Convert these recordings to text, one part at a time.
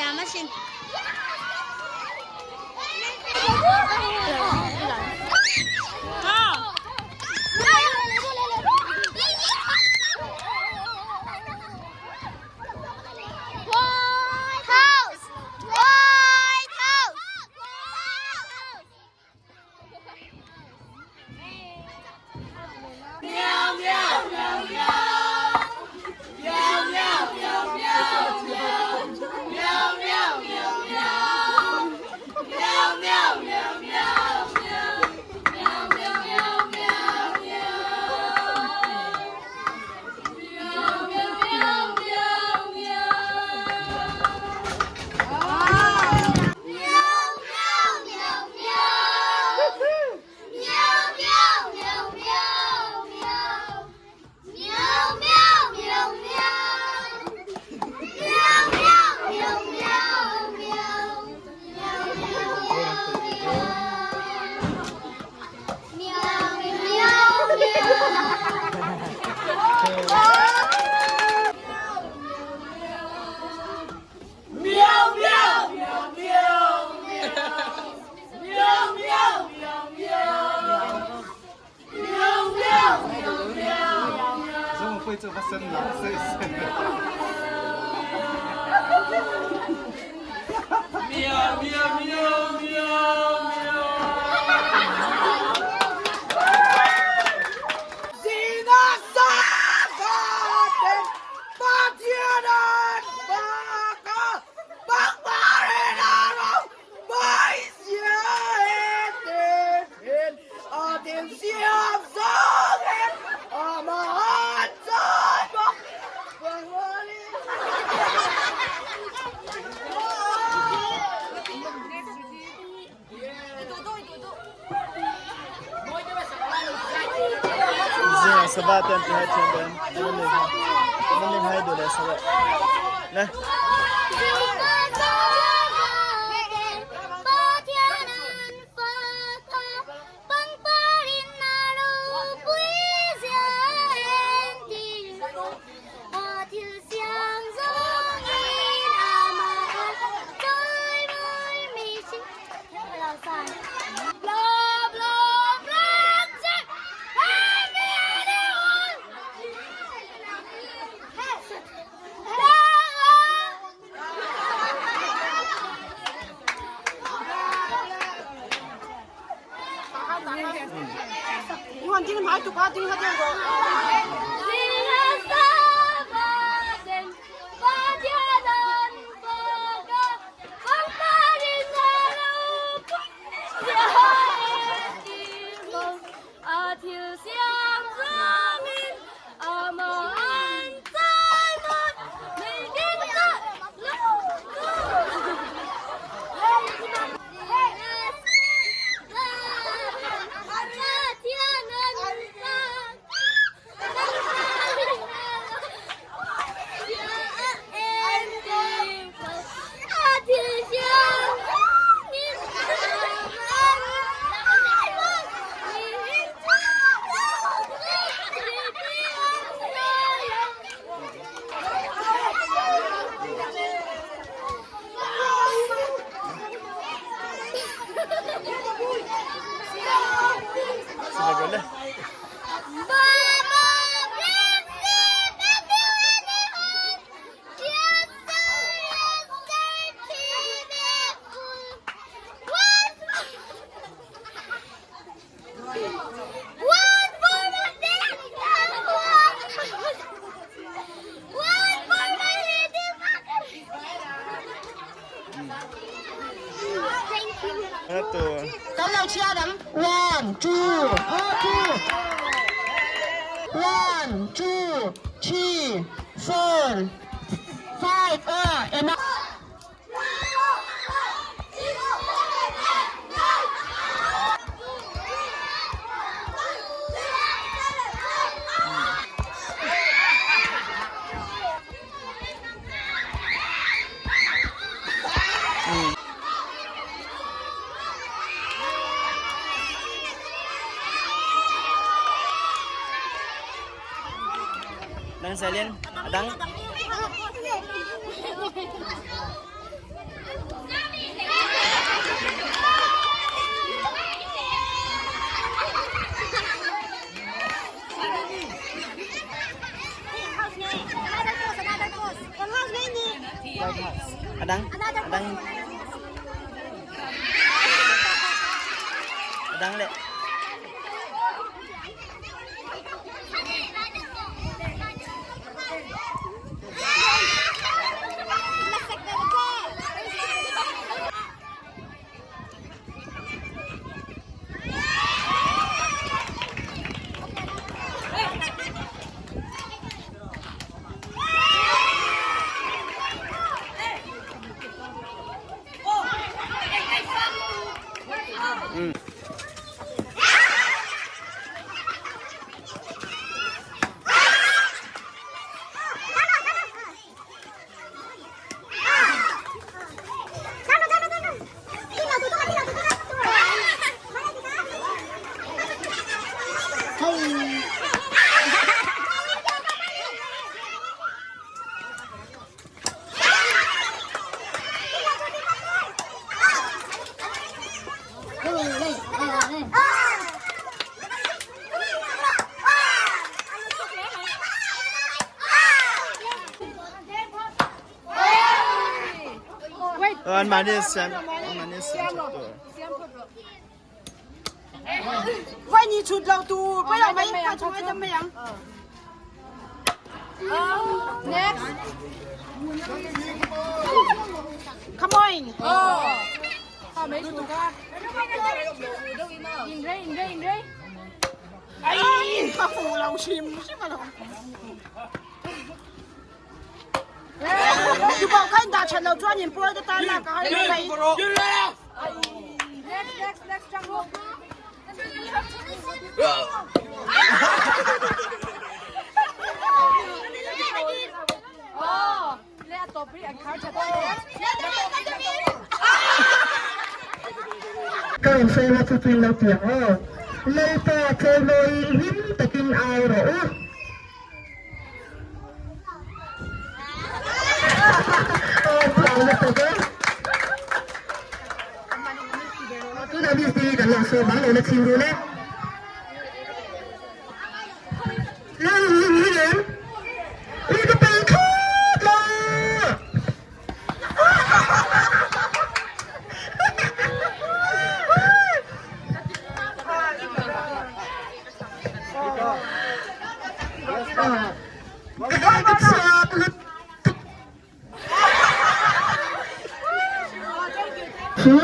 thiam asin. Zingah sava te an ti hai thiam ve an ni hai duh leh sava ne. One, two, okay. One, two, three, four, five, uh, and Dang Selin, adang. Dang leh. An mahni a siam an mahni a siam chawp tur. Next. Come on. In re, in re, in re. Next, next, next, Jungkook. Oh, le a tawp rih an khar that a. Ka rawn sawi ruat chu chu in lo ti ang aw. Lalpa chawimawiin hlim takin au rawh u. Aw chu ang lutuk e. Tunah Miss Dee kan lo sawm ang lo la chhing rul e. Ui ka pel thlawt lo. Chu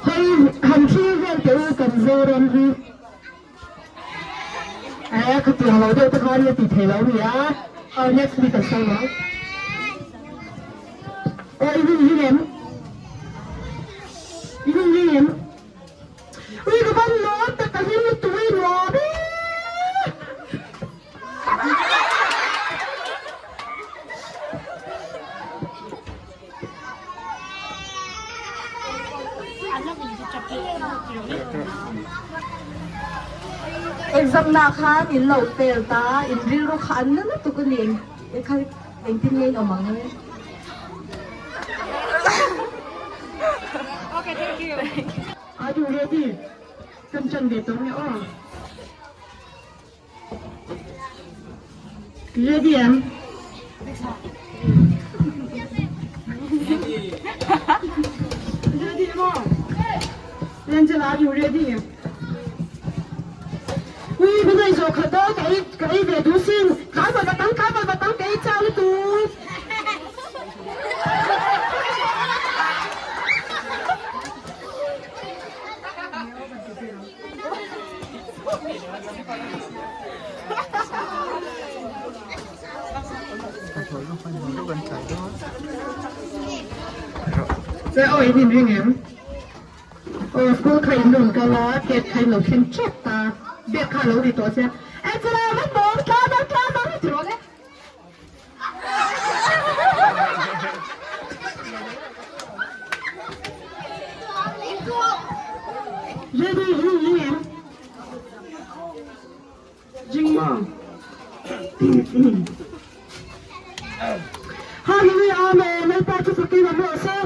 hei han thlir vel teh u kan Zoram hi eh khatiang lo deuh te khan i ti thei lo a ni a, aw next week kan sawi ang. Aw i hun hi em? I hun hi em? Ui ka van lawm tak ka hlim lutuk e nuam e. Exam na khan in lo fail ta in rilru kha an na lutuk a ni engtin nge in awm ang e. Okay, thank you. Are you ready? Kan chan ve tawh nge aw. Ready em? Ready em aw? Angela, are you ready? Ui, min ei zawh khat a, ka ei ka ei ve duh sin. Tlai vawi va tang, tlai vawi va tang ka ei chau lutuk. Che aw in inring em? Aw school kha in rawn kal a, gate kha in lo thleng tep ta, bag kha a lo ri tawh sia, Angela va bawm tlan ang tlan ang ti rawh le. Ready in inring em? Jingma. Hallelujah Amen. Lalpa chu fakin awm rawh se.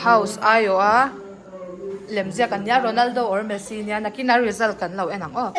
House aiawh a lemziak an nia Ronaldo or Messi nia nakin a result kan lo en ang aw.